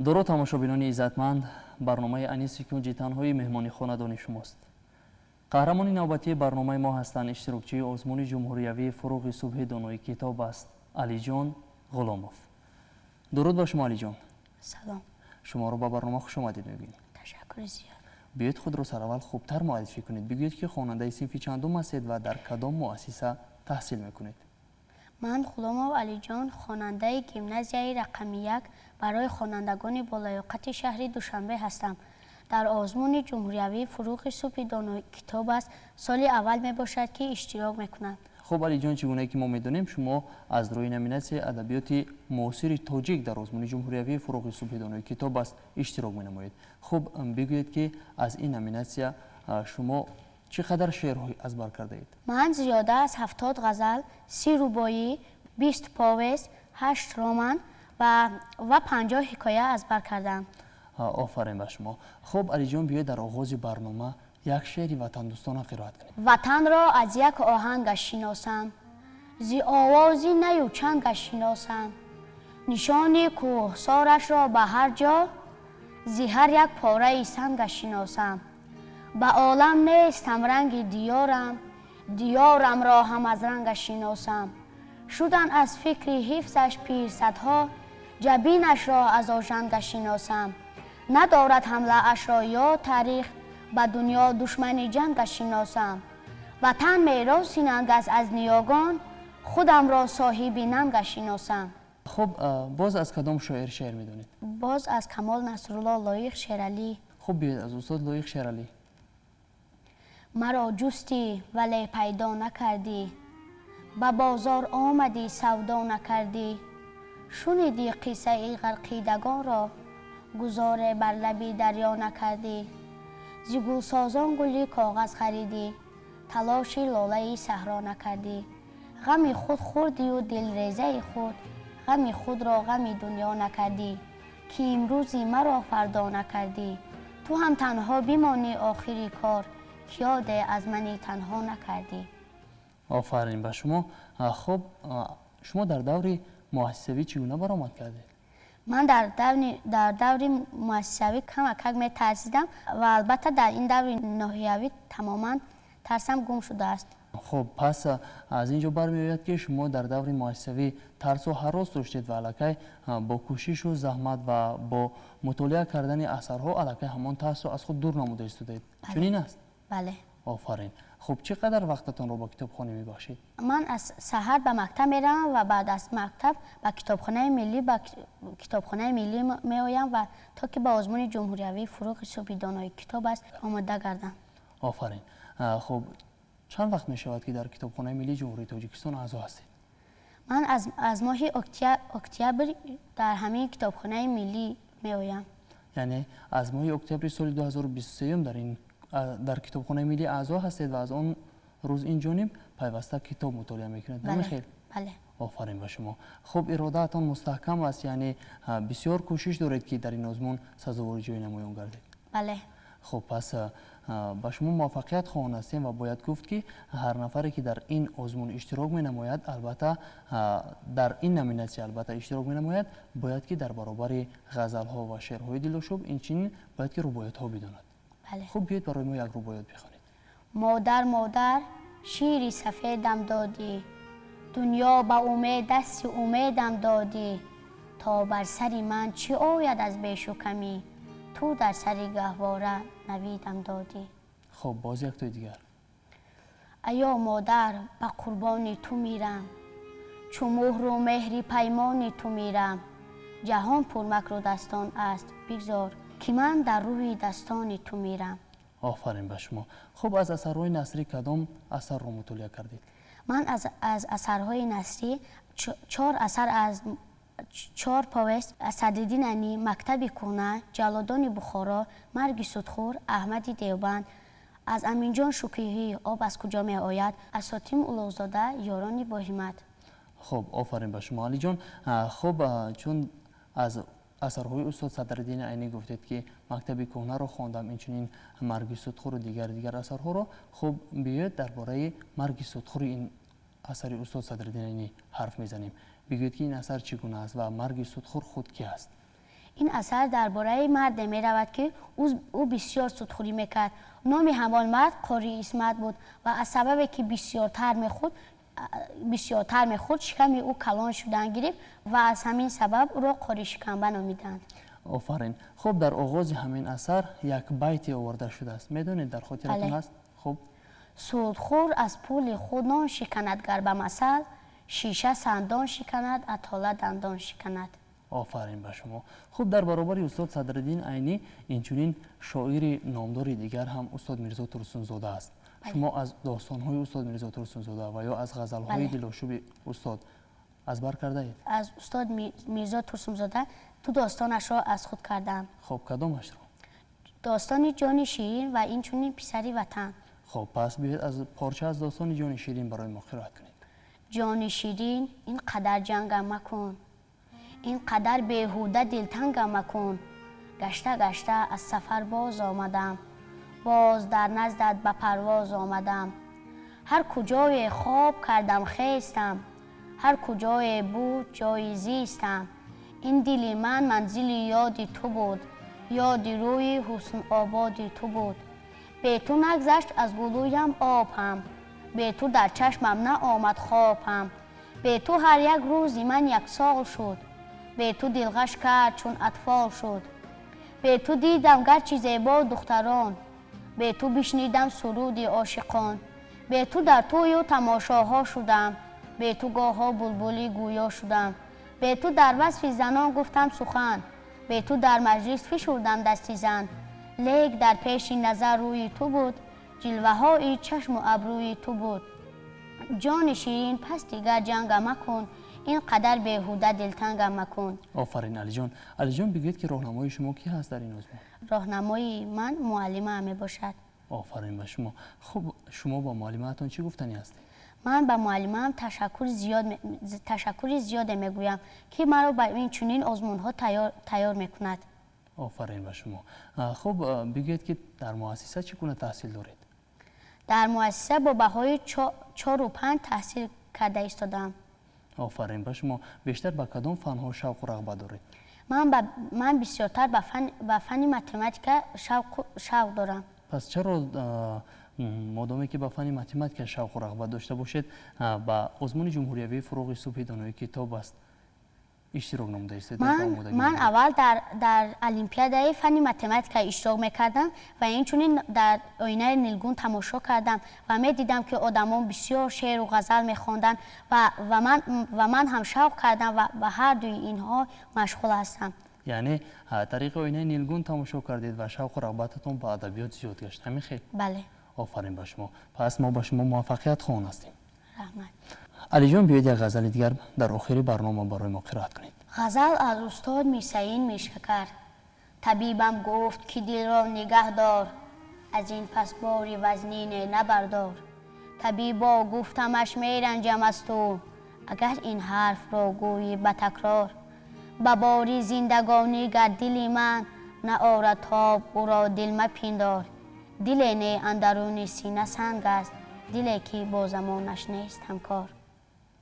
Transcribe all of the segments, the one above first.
Дуруд, тамошобинони иззатманд, барномаи Аниси кунҷи танҳоӣ меҳмони хонадони шумост. Қаҳрамони навбатии барномаи мо ҳастанд иштирокчии озмуни ҷумҳуриявии «Фуруғи субҳи донои китоб аст» Алиҷон Ғуломов. Дуруд ба шумо, Алиҷон. Салом. Шуморо ба барнома хушомадед мегӯем. Ташаккури зиёд. Биёед, худро сараввал хубтар муаррифӣ кунед. Бигӯед, ки хонандаи синфи чандум ҳастед ва дар кадом муассиса таҳсил мекунед. Ман Ғуломов Алиҷон, хонандаи гимназияи рақами 1 барои хонандагони болаёқати шаҳри Душанбе ҳастам. Дар озмуни ҷумҳуриявии «Фуруғи субҳи донои китоб аст» соли аввал мебошад, ки иштирок мекунам. Хуб, Алиҷон, чӣ гунае ки мо медонем, шумо аз рӯи номинатсияи адабиёти муосири тоҷик дар озмуни ҷумҳуриявии «Фуруғи субҳи донои китоб аст» иштирок менамоед. Хуб, бигӯед, ки аз ин номинатсия шумо чӣ қадар шеърҳо аз бар кардаед? Ман зиёда аз 70 ғазал, 30 рубоӣ, 20 повесть, 8 роман ва 50 ҳикоя аз бар кардам. Офарин ба шумо. Хуб, Алиҷон, биёед, дар оғози барнома як шеъри ватандӯстона қироат кунед. Ватанро аз як оҳангаш шиносам, зи овози наю чангаш шиносам, нишони кӯҳсорашро ба ҳар ҷо зи ҳар як пораи сангаш шиносам. Ба олам нестам ранги диёрам, диёрамро ҳам аз рангаш шиносам. Шудан аз фикри ҳифзаш пирсадҳо, ҷабинашро аз ожангаш шиносам. Надорад ҳамлаашро ё таърих, ба дунё душмани ҷангаш шиносам. Ватан мероси нанг аст аз ниёгон, худамро соҳиби нангаш шиносам. Хуб, боз аз кадом шоир шеър медонед? Боз аз Камол Насрулло, Лоиқ Шералӣ. Хуб, биёед, аз устод Лоиқ Шералӣ. Маро ҷустӣ, вале пайдо накардӣ, ба бозор омадӣ, савдо накардӣ. Шунидӣ қиссаи ғарқидагонро, гузоре бар лаби дарё накардӣ. Зи гулсозон гули коғаз харидӣ, талоши лолаи саҳро накардӣ. Ғами худ хӯрдию дилрезаи худ, ғами худро ғами дунё накардӣ. Ки имрӯзи маро фардо накардӣ, ту ҳам танҳо бимонӣ охири кор, ёде аз мани танҳо накардӣ. Офарин ба шумо. Хуб, шумо дар даври муассисавӣ чӣ гуна баромад кардед? Ман дар даври муассисавӣ камакак метарсидам ва албатта дар ин даври ноҳиявӣ тамоман тарсам гум шудааст. Хуб, пас аз ин ҷо бармеояд, ки шумо дар даври муассисавӣ тарсу ҳарос доштед ва аллакай бо кӯшишу заҳмат ва бо мутолиа кардани асарҳо аллакай ҳамон тарсро аз худ дур намуда истодаед. Чунин аст? Бале. Офарин. Хуб, чӣ қадар вақтатонро ба китобхонӣ мебахшед? Ман аз саҳар ба мактаб меравам ва баъд аз мактаб ба китобхонаи миллӣ меоям ва то ки ба озмуни ҷумҳуриявии «Фуруғи субҳи донои китоб аст» омода гардам. Офарин. Хуб, чанд вақт мешавад, ки дар Китобхонаи миллии Ҷумҳурии Тоҷикистон аъзо ҳастед? Ман аз моҳи октябр дар ҳамин китобхонаи миллӣ меоям. Яъне аз моҳи октябри соли 2023 дар китобхонаи миллӣ аъзо ҳастед ва аз он рӯз ин ҷониб пайваста китоб мутолиа мекунед. Намехел? Бале. Офарин ба шумо. Хуб, иродаатон мустаҳкам аст, яъне бисёр кӯшиш доред, ки дар ин озмун сазовори ҷои намоён гардед. Бале. Хуб, пас ба шумо муваффақият хоҳон ҳастем ва бояд гуфт, ки ҳар нафаре, ки дар ин озмун иштирок менамояд, албатта дар ин номинатсия албатта иштирок менамояд, бояд ки дар баробари ғазалҳо ва шеърҳои дилошуб инчунин бояд ки рубоятҳо бидонад. Хуб, биёед, барои мо як рубоят бихонед. Модар, модар, шири сафедам додӣ, дунё ба умед, дасти умедам додӣ. То бар сари ман чӣ ояд аз бешу камӣ, ту дар сари гаҳвора навидам додӣ. Хуб, боз яктои дигар. Аё модар, ба қурбони ту мирам, чу муҳру меҳри паймони ту мирам. Ҷаҳон пурмакру дастон аст, бигзор, ки ман дар рӯи дастони ту мирам. Офарин ба шумо. Хуб, аз асарҳои насрӣ кадом асарро мутолиа кардед? Ман аз асарҳои насрӣ чор асар, аз чор повесть: Садриддин Айнӣ, «Мактаби кӯҳна», «Ҷаллодони Бухоро», «Марги судхӯр», Аҳмади Девбанд, аз Аминҷон Шукуҳӣ «Об аз куҷо меояд», аз Ҳотим Улуғзода «Ёрони боҳимат». Хуб, офарин ба шумо, Алиҷон. Хуб, чун аз асарҳои устод Садриддини Айнӣ гуфтед, ки «Мактаби кӯҳнаро» хондам, инчунин «Марги судхӯру» дигар асарҳоро, хуб, биёед, дар бораи «Марги судхӯри» ин асари устод Садриддин Айнӣ ҳарф мезанем. Бигӯед, ки ин асар чӣ гуна аст ва марги судхӯр худ ки аст? Ин асар дар бораи марде меравад, ки ӯ бисёр судхӯрӣ мекард. Номи ҳамон мард Қори Исмат буд ва аз сабабе ки бисёртар мехӯрд, шиками ӯ калон шудан гирифт ва аз ҳамин сабаб ӯро Қори Шикамба номиданд. Офарин. Хуб, дар оғози ҳамин асар як байте оварда шудааст. Медонед, дар хотиратон ҳаст? Хуб. Судхӯр аз пули худ нон шиканад, гар ба масал шиша сандон шиканад, атола дандон шиканад. Офарин ба шумо. Хуб, дар баробари устод Садриддин Айнӣ инчунин шоири номдори дигар ҳам устод Мирзо Турсунзода аст. Шумо аз достонҳои устод Мирзо Турсунзода ва ё аз ғазалҳои дилошуби устод аз бар кардаед? Аз устод Мирзо Турсунзода ду достонашро аз худ кардам. Хуб, кадомашро? Достони ҷони ширин ва инчунин писари ватан. Хуб, пас биёед аз порча аз достони ҷони ширин барои мо қироат кунед. Ҷони ширин, ин қадар ҷангам макун, ин қадар беҳуда дилтангам макун. Гашта гашта аз сафар боз омадам, боз дар наздат ба парвоз омадам. Ҳар куҷое хоб кардам хестам, ҳар куҷое буд ҷои зистам. Ин дили ман манзили ёди ту буд, ёди рӯи ҳусн-ободи ту буд. Бе ту нагзашт аз гулӯям об ҳам, бе ту дар чашмам наомад хоб ҳам. Бе ту ҳар як рӯзи ман як сол шуд, бе ту дилғаш кард чун атфол шуд. Бе ту дидам гарчи зебо духтарон, бе ту бишнидам суруди ошиқон. Бе ту дар тӯю тамошоҳо шудам, бе ту гоҳҳо булбули гӯё шудам. Бе ту дар васфи занон гуфтам сухан, бе ту дар маҷлис фишурдам дасти зан. Лек дар пеши назар рӯи ту буд, ҷилваҳои чашму абрӯи ту буд. Ҷони ширин, пас дигар ҷангам макун, ин қадар беҳуда дилтангам макун. Офарин, Алиҷон. Алиҷон, бигӯед ки роҳнамои шумо кӣ ҳаст дар ин озмун? Роҳнамои ман муаллимаам мебошад. Офарин ба шумо. Хуб, шумо ба муаллимаатон чӣ гуфтанӣ ҳастед? Ман ба муаллимаам ташаккури зиёде мегӯям, ки маро ба ин чунин озмунҳо тайёр мекунад. Офарин ба шумо. Хуб, бигӯед ки дар муассиса чӣ гуна таҳсил доред? Дар муассиса бо баҳои 4 ва 5 таҳсил карда истодаам. Офарин ба шумо. Бештар ба кадом фанҳо шавқу рағбат доред? Ман бисёртар ба фанни математика шавқ дорам. Пас чаро, модоме ки ба фанни математика шавқу рағбат дошта бошед, ба озмуни ҷумҳуриявии «Фурӯғи субҳи донои китоб аст» иштирок намуда истед? Ман аввал дар олимпиадаи фанни математика иштирок мекардам ва инчунин дар оинаи нилгун тамошо кардам ва медидам, ки одамон бисёр шеъру ғазал мехонданд ва ман ҳам шавқ кардам ва ба ҳар дуи инҳо машғул ҳастам. Яъне тариқи оинаи нилгун тамошо кардед ва шавқу рағбататон ба адабиёт зиёд гашт, ҳамин хел? Бале. Офарин ба шумо. Пас мо ба шумо муваффақият хоҳон ҳастем. Раҳмат. Алиҷон, биёед як ғазали дигар дар охири барнома барои мо қироат кунед. Ғазал аз устод Мирсаин Миршакар. Табибам гуфт, ки дилро нигаҳ дор, аз ин пас бори вазнине набардор. Табибо, гуфтамаш, меранҷам аз ту, агар ин ҳарфро гӯӣ ба такрор. Ба бори зиндагонӣ гар дили ман наорад тоб, ӯро дил мапиндор. Диле не андаруни сина санг аст, диле ки бо замонаш нест ҳамкор.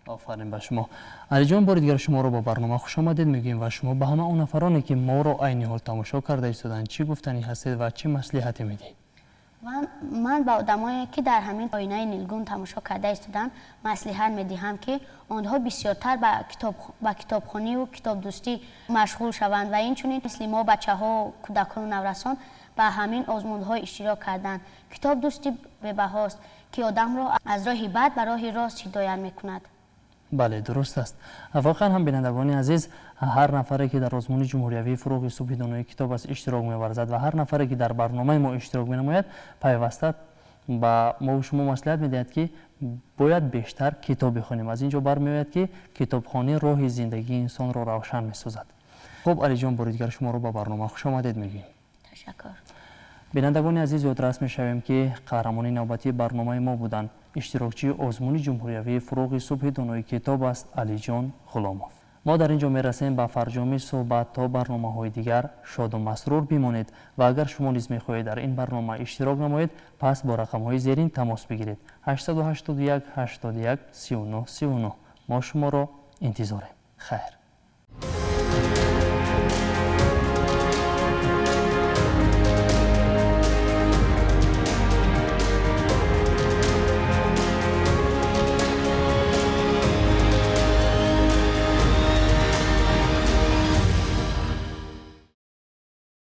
Офарин ба шумо, Алиҷон. Бори дигар шуморо ба барнома хушомадед мегӯем ва шумо ба ҳама он нафароне, ки моро айни ҳол тамошо карда истоданд, чӣ гуфтанӣ ҳастед ва чӣ маслиҳате медиҳед? Ман ба одамое, ки дар ҳамин оинаи нилгун тамошо карда истоданд, маслиҳат медиҳам, ки онҳо бисёртар ба китобхониву китобдӯстӣ машғул шаванд ва инчунин мисли мо бачаҳо, кӯдакону наврасон ба ҳамин озмунҳо иштирок карданд. Китобдӯстӣ бебаҳост, ки одамро аз роҳи бад ба роҳи рост ҳидоят мекунад. Бале, дуруст аст. Воқеан ҳам, бинандагони азиз, ҳар нафаре, ки дар озмуни ҷумҳуриявии «Фурӯғи субҳи донои китоб аст» иштирок меварзад ва ҳар нафаре, ки дар барномаи мо иштирок менамояд, пайваста ба мову шумо маслиҳат медиҳад, ки бояд бештар китоб бихонем. Аз ин ҷо бармеояд, ки китобхонӣ роҳи зиндагии инсонро равшан месозад. Хуб, Алиҷон, бори дигар шуморо ба барнома хушомадед мегӯем. Ташаккур. Бинандагони азиз, ёдрас мешавем, ки қаҳрамони навбатии барномаи мо буданд иштирокчии озмуни ҷумҳуриявии «Фурӯғи субҳи донои китоб аст» Алиҷон Ғуломов. Мо дар ин ҷо мерасем ба фарҷоми суҳбат. То барномаҳои дигар шоду масрур бимонед ва агар шумо низ мехоҳед дар ин барнома иштирок намоед, пас бо рақамҳои зерин тамос бигиред: 881 81 39 39. Мо шуморо интизорем. Хайр.